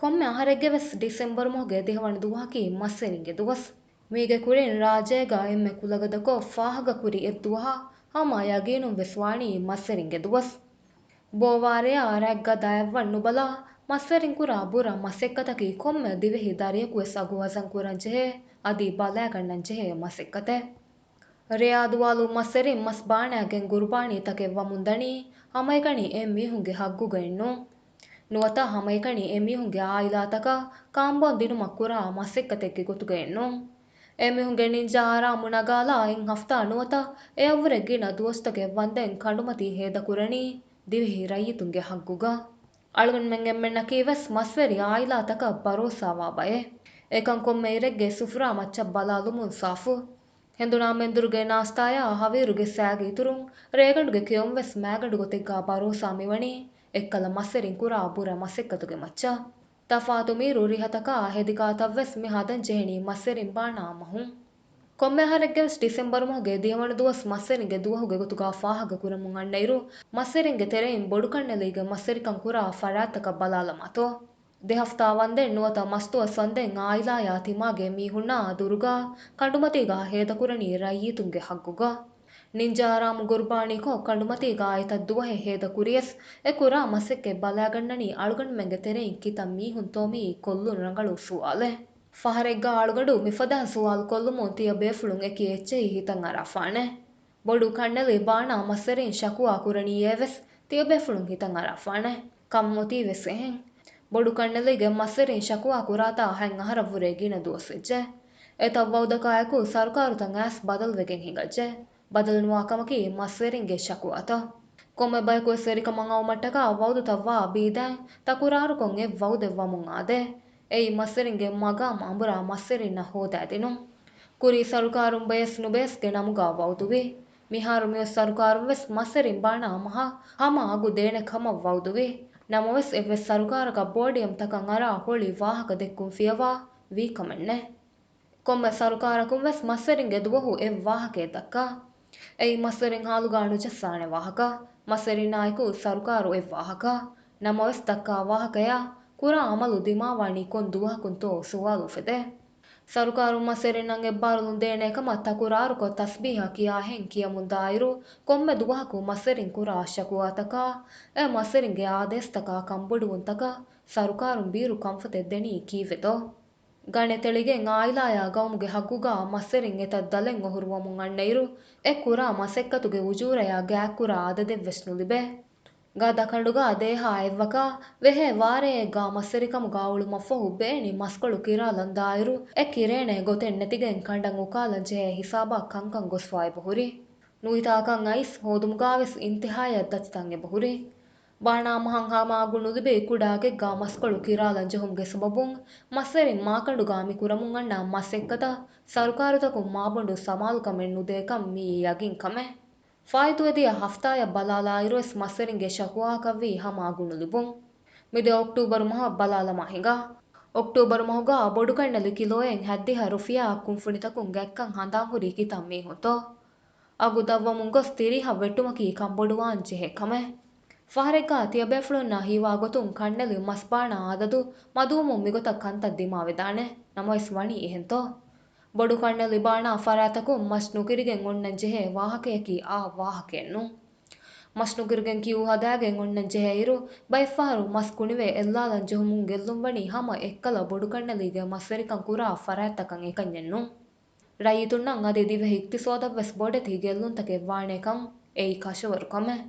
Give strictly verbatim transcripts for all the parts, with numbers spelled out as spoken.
ކޮންމެ އަހަރެއްގެ ވެސް ޑިސެމްބަރު މަހުގެ ދިހަވަނަ ދުވަހަކީ މަސްވެރިންގެ ދުވަސް. މީގެ ކުރިން ރާއްޖޭގަ އެންމެ ކުލަގަދަކޮށް ފާހަގަކުރި އެއްދުވަހަށް ހަމަ ޔަގީނުން ވެސް ވާނީ މަސްވެރިންގެ ދުވަސް. ބޯވާރެއާ ރަތްގަދައަށްވަން ނުބަލާ، މަސްވެރިން ކުރާ ބުރަ މަސައްކަތަކީ ކޮންމެ ދިވެހި ދަރިޔަކު ވެސް އަގު ވަޒަން ކުރަން ޖެހޭ، އަދި ބަލާގަންނަން ޖެހޭ މަސައްކަތެއް. ރެޔާ ދުވާލު މަސްވެރިން މަސް ބާނާގެން ގުރުބާނީތަކެއް ވަމުން ދަނީ، ހަމައެކަނި އެ މީހުންގެ ހައްގުގައެއްނު. ނުވަތަ ހަމައެކަނި އެ މީހުންގެ އާއިލާތަކަށް ކާންބޯން ދިނުމަށް ކުރާ މަސައްކަތެއްގެ ގޮތުގައެއްނު. އެމީހުންގެ ނިންޖާ އަރާމު ނަގާލާ އެއް ހަފްތާ ނުވަތަ އެއަށްވުރެ ގިނަ ދުވަސްތަކެއް ވަންދެން ކަނޑުމަތީ ހޭދަކުރަނީ ދިވެހި ރައްޔިތުންގެ ހައްގުގަ. އަޅުގަނޑުމެން އެންމެންނަކީ ވެސް މަސްވެރި އާއިލާތަކަށް ބަރޯސާވާ ބައެއް. އެކަން ކޮންމެ އިރެއްގެ ސުފުރާ މައްޗަށް ބަލާލުމުން ސާފު. ހެނދުނާ މެންދުރުގެ ނާސްތާޔާ ހަވީރުގެ ސައިގެ އިތުރުން ރޭގަނޑުގެ ކެއުން ވެސް މާގަނޑު ގޮތެއްގާ ބަރޯސާ މިވަނީ އެއްކަލަ މަސްވެރިން ކުރާ ބުރަ މަސައްކަތުގެ މައްޗަށް. ތަފާތު މީރު ރިހަތަކާ ހެދި ކާތައް ވެސް މި ހަދަން ޖެހެނީ މަސްވެރިން ބާނާ މަހުން. ކޮންމެ އަހަރެއްގެ ވެސް ޑިސެމްބަރު މަހުގެ ދިހަވަނަ ދުވަސް މަސްވެރިންގެ ދުވަހުގެ ގޮތުގާ ފާހަގަ ކުރަމުން އަންނައިރު، މަސްވެރިންގެ ތެރެއިން ބޮޑުކަންނެލީގެ މަސްވެރިކަން ކުރާ ފަރާތްތަކަށް ބަލާލަމާތޯ. ދެ ހަފްތާ ވަންދެން ނުވަތަ މަސްދުވަސް ވަންދެން އާއިލާޔާ ތިމާގެ މީހުންނާ ދުރުގާ ކަނޑުމަތީގާ ހޭދަކުރަނީ ރައްޔިތުންގެ ހައްގުގަ. ނިންޖާ އަރާމު ގުރުބާނީކޮށް ކަނޑުމަތީގާ އެތައް ދުވަހެއް ހޭދަކުރިޔަސް، އެ ކުރާ މަސައްކަތް ބަލާގަންނަނީ އަޅުގަނޑުމެންގެ ތެރެއިން ކިތައް މީހުންތޯ މިއީ ކޮށްލުން ރަނގަޅު ސުވާލެއް. ފަހަރެއްގާ އަޅުގަނޑު މިފަދަ ސުވާލު ކޮށްލުމުން ތިޔަބޭފުޅުން އެކި އެއްޗެހި ހިތަށް އަރާފާނެ. ބޮޑު ކަންނެލި ބާނާ މަސްވެރިން ޝަކުވާ ކުރަނީއޭ ވެސް ތިޔަބޭފުޅުން ހިތަށް އަރާފާނެ. ކަން އޮތީ ވެސް އެހެން. ބޮޑު ކަންނެލީގެ މަސްވެރިން ޝަކުވާ ކުރާތާ ހަތް އަހަރަށްވުރެ ގިނަ ދުވަސް ވެއްޖެ. އެތައް ވައުދަކާއެކު ސަރުކާރުތައް އައިސް ބަދަލުވެގެން ހިނގައްޖެ. ބަދަލުނުވާ ކަމަކީ މަސްވެރިންގެ ޝަކުވާތައް. ކޮންމެ ބަޔަކު ވެސް ވެރިކަމަށް އައުމަށްޓަކާ ވައުދުތައް ވާ ބީދައިން ތަކުރާރުކޮށް އެއް ވައުދެއް ވަމުން އާދޭ. އެއީ މަސްވެރިންގެ މަގާމް އަނބުރާ މަސްވެރިންނަށް ހޯދައިދިނުން. ކުރީ ސަރުކާރުން ބަޔަސް ނުބަޔަސްގެ ނަމުގާ ވައުދުވި. މިހާރު މިއޮތް ސަރުކާރުން ވެސް މަސްވެރިން ބާނާ މަހަށް ހަމަ އަގު ދޭނެ ކަމަށް ވައުދުވި. ނަމަވެސް އެއްވެސް ސަރުކާރަކަށް ޕޯޑިއަމްތަކަށް އަރާ ހޮޅި ވާހަކަ ދެއްކުން ފިޔަވާ ވީ ކަމެއް ނެތް. ކޮންމެ ސަރުކާރަކުން ވެސް މަސްވެރިންގެ ދުވަހު އެއް ވާހަކައެއް ދައްކާ. އެއީ މަސްވެރިން ހާލުގާ ނުޖައްސާނެ ވާހަކަ. މަސްވެރިންނާއެކު ސަރުކާރު އެއް ވާހަކަ. ނަމަވެސް ދައްކާ ވާހަކަޔާ ކުރާ އަމަލު ދިމާވާނީ ކޮން ދުވަހަކުންތޯ ސުވާލު އުފެދޭ. ސަރުކާރުން މަސްވެރިންނަށް އެއްބާރުލުން ދޭނޭ ކަމަށް ތަކުރާރުކޮށް ތަސްބީހަ ކިޔާހެން ކިޔަމުންދާއިރު، ކޮންމެ ދުވަހަކު މަސްވެރިން ކުރާ ޝަކުވާތަކާ، އެ މަސްވެރިންގެ އާދޭސްތަކާ ކަންބޮޑުވުންތަކަށް ސަރުކާރުން ބީރު ކަންފަތެއް ދެނީ ކީއްވެތޯ؟ ގަނެ ތެޅިގެން އާއިލާޔާ ގައުމުގެ ހައްގުގާ މަސްވެރިން އެތައް ދަލެއް އޮހޮރުވަމުން އަންނައިރު، އެ ކުރާ މަސައްކަތުގެ އުޖޫރަޔާ ގާތްކުރާ އަދަދެއްވެސް ނުލިބޭ. ގަދަ ކަނޑުގާ ދޭހާ އެއްވަކާ ވެހޭ ވާރޭއެއްގާ މަސްވެރިކަމުގާ އުޅުމަށްފަހު ބޭނި މަސްކޮޅު ކިރާލަން ދާއިރު، އެ ކިރޭނޭ ގޮތެއް ނެތިގެން ކަނޑަށް އުކާލަން ޖެހޭ ހިސާބަށް ކަންކަން ގޮސްފަ އެބަހުރި. ނުވިތާކަން އައިސް ހޯދުމުގާވެސް އިންތިހާޔަށް ދަތިތަން އެބަހުރި. ބާނާ މަހަށް ހަމަ އަގު ނުލިބި ކުޑަ އަގެއްގާ މަސްކޮޅު ކިރާލަން ޖެހުމުގެ ސަބަބުން މަސްވެރިން މާކަނޑުގާ މި ކުރަމުން އަންނަ މަސައްކަތަށް ސަރުކާރުތަކުން މާބޮނޑު ސަމާލުކަމެއް ނުދޭކަން މިއީ ޔަގީން ކަމެއް. ފާއިތުވެދިޔަ ހަފްތާޔަށް ބަލާލާއިރުވެސް މަސްވެރިންގެ ޝަކުވާއަކަށްވީ ހަމަ އަގު ނުލިބުން. މިދިޔަ އޮކްޓޫބަރު މަހަށް ބަލާލަމާ ހިނގާ. އޮކްޓޫބަރު މަހުގާ ބޮޑުކަންނެލި ކިލޯއެއް ހަތްދިހަ ރުފިޔާއަށް ކުންފުނިތަކުން ގަތްކަން ހަނދާންހުރީ ކިތައް މީހުންތޯ؟ އަގު ދަށްވަމުން ގޮސް ތިރީހަށް ވެއްޓުމަކީ ކަންބޮޑުވާން ޖެހޭ ކަމެއް. ފަހަރެއްގާ ތިޔަބޭފުޅުންނާ ހީވާ ގޮތުން ކަންނެލި މަސް ބާނާ އަދަދު މަދުވުމުން މިގޮތަށް ކަންތައް ދިމާވެދާނެ. ނަމަވެސް ވަނީ އެހެންތޯ؟ ބޮޑު ކަންނެލި ބާނާ ފަރާތަކުން މަސް ނުކިރިގެން އޮންނަން ޖެހޭ ވާހަކަޔަކީ އާ ވާހަކައެއްނޫން. މަސް ނުކިރިގެން ކިއު ހަދާގެން އޮންނަން ޖެހޭއިރު، ބައެއްފަހަރު މަސް ކުނިވެ އެއްލާލަން ޖެހުމުން ގެއްލުން ވަނީ ހަމަ އެއްކަލަ ބޮޑުކަންނެލީގެ މަސްވެރިކަން ކުރާ ފަރާތްތަކަށް އެކަންޏެއްނޫން. ރައްޔިތުންނަށް އަދި ދިވެހި އިޤްތިޞާދަށްވެސް ބޮޑެތި ގެއްލުންތަކެއް ވާނޭކަން އެއީ ކަށަވަރު ކަމެއް.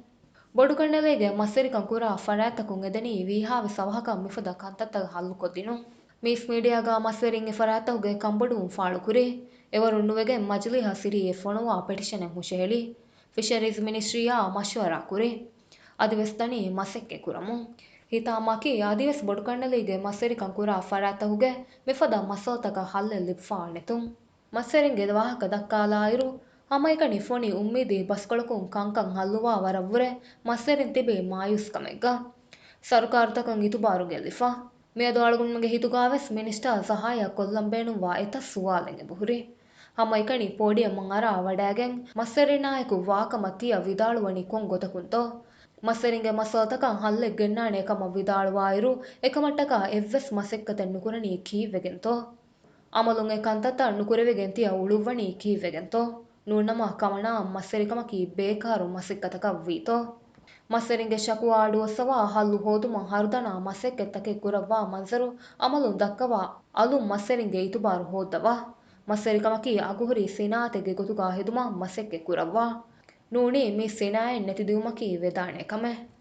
ބޮޑުކަންނެލީގެ މަސްވެރިކަން ކުރާ ފަރާތްތަކުން އެދެނީ ވީހާވެސް އަވަހަކަށް މިފަދަ ކަންތައްތައް ހައްލުކޮށްދިނުން. މީސް މީޑިއާގާ މަސްވެރިން އެ ފަރާތްތަކުގެ ކަންބޮޑުވުން ފާޅުކުރި. އެވަރުން ނުވެގެން މަޖިލީހަށް ސިރީއެއް ފޮނުވާ ޕެޓިޝަނެއް ހުށަހެޅި. ފިޝަރީޒް މިނިސްޓްރީއާ މަޝްވަރާ ކުރި. އަދިވެސް ދަނީ މަސައްކަތް ކުރަމުން. ހިތާމައަކީ އަދިވެސް ބޮޑުކަންނެލީގެ މަސްވެރިކަން ކުރާ ފަރާތްތަކުގެ މިފަދަ މައްސަލަތަކަށް ހައްލެއް ލިބިފާ ނެތުން. މަސްވެރިންގެ ވާހަކަ ދައްކާލާއިރު، ހަމައެކަނި ފޮނި އުއްމީދީ ބަސްކޮޅަކުން ކަންކަން ހައްލުވާ ވަރަށްވުރެ މަސްވެރިން ތިބީ މާޔޫސްކަމެއްގަ. ސަރުކާރުތަކަށް އިތުބާރު ގެއްލިފަ. މިއަދު އަޅުގަނޑުމެންގެ ހިތުގާވެސް މިނިސްޓާ ޒަހާޔަށް ކޮށްލަން ބޭނުންވާ އެތައް ސުވާލެއް އެބަހުރި. ހަމައެކަނި ޕޯޑިއަމަށް އަރާ ވަޑައިގެން މަސްވެރިންނާއެކު ވާކަމަށް ތިޔަ ވިދާޅުވަނީ ކޮން ގޮތަކުންތޯ؟ މަސްވެރިންގެ މައްސަލަތަކަށް ހައްލެއް ގެންނާނޭ ކަމަށް ވިދާޅުވާއިރު، އެކަމަށްޓަކާ އެއްވެސް މަސައްކަތެއް ނުކުރަނީ ކީއްވެގެންތޯ؟ އަމަލުން އެ ކަންތައްތައް ނުކުރެވިގެން ތިޔަ އުޅުއްވަނީ ކީއްވެގެންތޯ؟ ނޫންނަމަ ކަމަނާއަށް މަސްވެރިކަމަކީ ބޭކާރު މަސައްކަތަކަށް ވީތޯ؟ މަސްވެރިންގެ ޝަކުވާ އަޑުއައްސަވާ ހައްލު ހޯދުމަށް ހަރުދަނާ މަސައްކަތްތަކެއް ކުރައްވާ މަންޒަރު އަމަލުން ދައްކަވާ އަލުން މަސްވެރިންގެ އިތުބާރު ހޯއްދަވާ. މަސްވެރިކަމަކީ އަގުހުރި ސިނާއަތެއްގެ ގޮތުގާ ހެދުމަށް މަސައްކަތް ކުރައްވާ. ނޫނީ މި ސިނާއަތް ނެތިދިއުމަކީ ވެދާނެ ކަމެއް.